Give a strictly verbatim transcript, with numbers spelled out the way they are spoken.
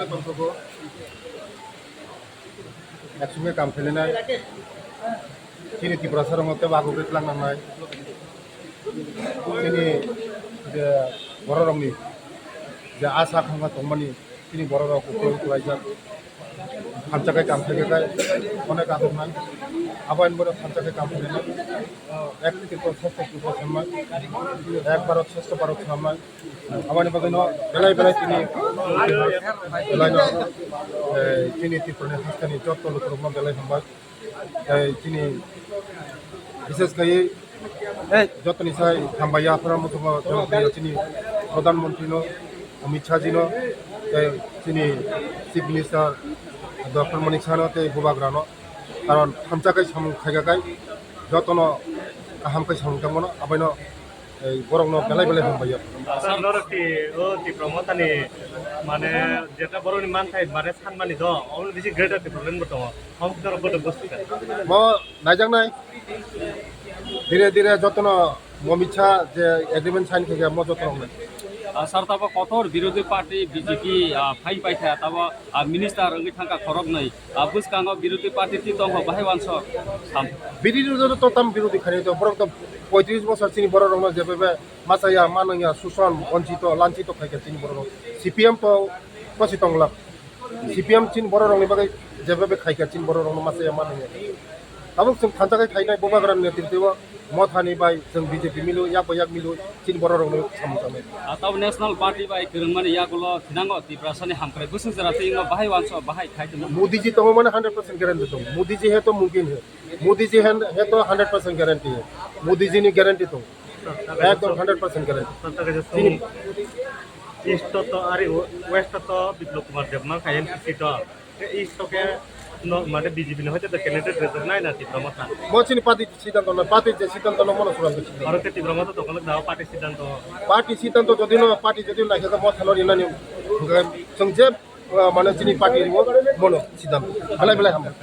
Tongthokgo. Eksunge kam khainai. Chini Tiprasa rokno tei bagwi twlang nangnai. Chini je bororokni je asa khamkha tongmani, chini bororok uklok uklaijak. Hamjakhe kam khaikhe onek achuknai. Abo ani borok hamjakhe kam khainai. Ek Tripura shreshtho Tripura sanmai. Ek Bharat shreshtho Bharat sanmai. Aboni bagwino belai belai chini belaino, eh, chini Tripurani hasteni jotto lukurokno belai hambai. Eh, chini bishes khai, eh, jottoni sai hambai yaphra muchungo jotono chini Pradhan Mantrino, Amit Shah jino, tei chini Chief Minister Doctor Manik Sahno tei Bubagrano. Karon hamjakhe samung khaikha khai jotono kaham khe samung tangmano aboino ei borokno belai belai hambai ya. Sir, norok ti, o Tipra Mothani, mane, jeta borokni manthai, mane, sanmani do, omo bisi Greater Tipraland bo tongo. Hom norok bodo bosti kha. Mo naijaknai. Dire dire jotono momitsa je agreement sign khe mo jotono nai. Ah, sir, tabo kotor birodhi party B J P, ah, phai paikha, tabo, ah, minister wngwi thangkha khoroknwi. Ah, bwskango birodhi party ti tongkho bahai wansok sam. Birodhi to tam birodhi khainai to borok to poitris bosor chini borok rokno jebebe machaya manwngya suson bonchito lanchito khaikha chini borok rok. C P M to kosi tonglak. C P M chini borok rokni bagwi jebebe khaikha chini borok rokno machaya manwngya. Tabuk chwng thansa khai khainai Bubagra ni netrito Mothani bai chwng B J P milo yak bai yak milo chini borok rokno samung tangnai. Ah, tabo national party bai kwrwngmani yagulo thinango Tiprasani hamkrai bwswk jora twi wngma bahai wansok bahai khai tongma. Modi ji tongo mane hundred percent guarantee tongo. Modi ji hai to mumkin hai. Modi ji hai, hai to hundred percent guarantee hai. Modi ji ni guarantee tongo. Ekdom hundred percent guarantee. Tini East to ari West to Biplab Kumar Debbarma khai M P C to. East to ke no mane B J P no hoite candidate reserve nai na Tipra Motha. Mo chini party siddhanto no, party je siddhanto no mono suran. Aro ke Tipra Motha to kolok da party siddhanto. Party siddhanto jodi no party jodi na khe mo thalo rinani. Chwng je, uh, mane chini party ro mono siddhanto. Belai belai hambai.